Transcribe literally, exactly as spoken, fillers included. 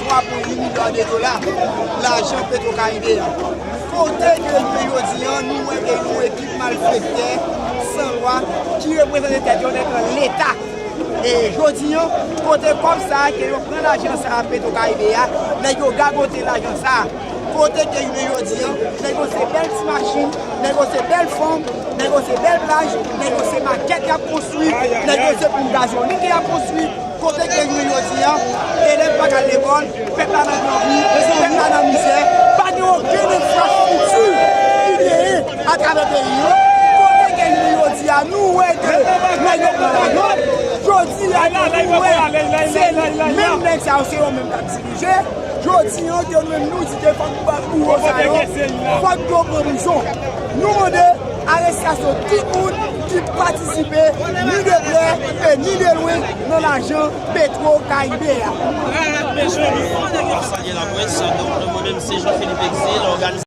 twa pwen uit milyon de dola lajan Petro Karibe a. Kote ke jounen jodi a, nou wè gen yon ekip malfektè, san lwa, ki reprezante tèt yo nan Leta. E jodi a, kote kòb sa a ke yo pran lajan sa a Petro Karibe a, nèg yo gagote lajan sa a. Kote ke jounen jodi a, nèg yo se bèl ti machin, nèg yo se bèl fanm, nèg yo se bèl plaj, nèg yo se makèt y ap konstwi, nèg yo se ponp gazolin ke y ap konstwi. Kote ke jounen jodi a, elèv pa ka al lekòl, pèp la nan grangou, pèp la nan mizè, pa gen okenn enfrastrikti ki genyen atravè peyi an. Kote ke jounen jodi a, nou wè ke nèg yo pran lajan, jodi a, nou wè se menm nèg sa yo, se yo menm k ap dirije. Jodi a, ke nou menm nou di ke fòk bouro sa yo, fòk yo pran prizon. Nou mande arestasyon tout moun ki patisipe, ni de prè e ni de lwen, nan lajan Petro Karibe a. Salye laprès, donk, mwen menm se Jean Philippe Exil, ògànizatè